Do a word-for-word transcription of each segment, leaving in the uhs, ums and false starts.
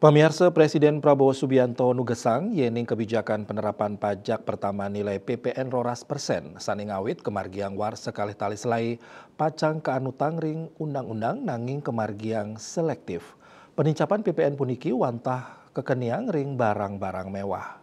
Pamiarsa, Presiden Prabowo Subianto nugesang yening kebijakan penerapan pajak pertama nilai P P N roras persen sane ngawit kemargiang warsa kalih tali selai pacang kaanutang ring undang-undang nanging kemargiang selektif. Penincapan P P N puniki wantah kekeniang ring barang-barang mewah.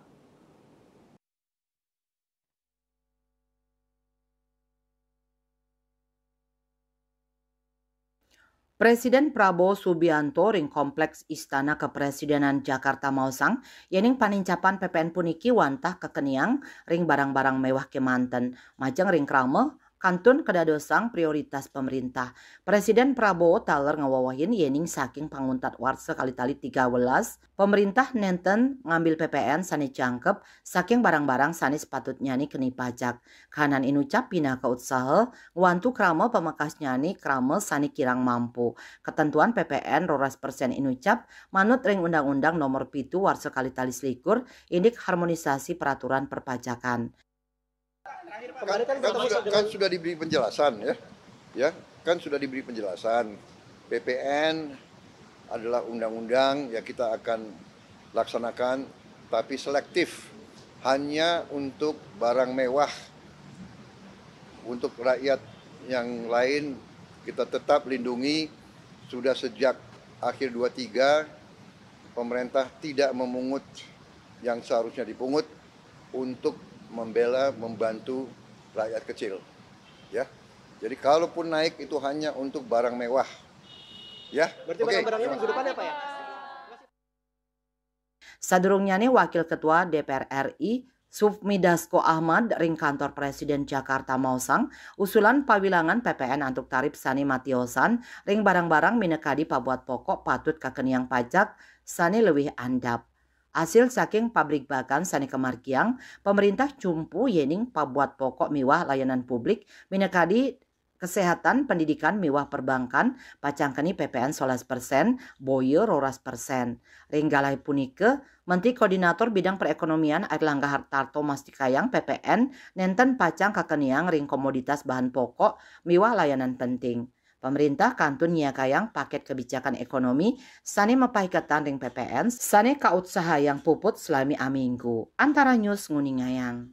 Presiden Prabowo Subianto ring Kompleks Istana Kepresidenan Jakarta maosang, yening panincapan P P N puniki wantah kekeniang ring barang-barang mewah kemanten, majeng ring krama, kantun kadadosang prioritas pemerintah. Presiden Prabowo taler ngawewehin yening saking panguntat warsa kalitali tiga welas, pemerintah nenten ngambil P P N sane jangkep saking barang-barang sane sepatutnyane keni pajak. Kahanan inucap pinaka utsaha ngwantu krama pamekasnyane krama sane kirang mampu. Ketentuan P P N roras persen inucap manut ring Undang-Undang Nomor pitu warsa kalitali selikur, indik harmonisasi peraturan perpajakan. Kan, kan sudah, kan sudah diberi penjelasan, ya. Ya, kan sudah diberi penjelasan. P P N adalah undang-undang, ya, kita akan laksanakan, tapi selektif, hanya untuk barang mewah. Untuk rakyat yang lain kita tetap lindungi. Sudah sejak akhir dua tiga, pemerintah tidak memungut yang seharusnya dipungut untuk membela, membantu rakyat kecil. Ya. Jadi kalaupun naik, itu hanya untuk barang mewah. Ya. Berarti barang-barangnya minggu depan ya, Pak, ya? Sadurungnyane, Wakil Ketua D P R R I Sufmi Dasko Ahmad ring Kantor Presiden Jakarta maosang, usulan pawilangan P P N antuk tarip sane matiosan ring barang-barang minakadi pabuat pokok patut kakeniang pajak sane luwih andap. Asil saking pabligbagan sane kamargiang, pemerintah cumpu yening pabuat pokok miwah layanan publik minakadi kesehatan, pendidikan miwah perbankan pacang keni P P N solas persen, boya roras persen. Ring galahé punika, Menteri Koordinator Bidang Perekonomian Airlangga Hartarto mastikayang P P N nénten pacang kakeniang ring komoditas bahan pokok miwah layanan penting. Pemerintah kantun nyiagayang paket kebijakan ekonomi sané mapaiketan ring P P N sané kautsahayang puput salami aminggu. Antara News nguningayang.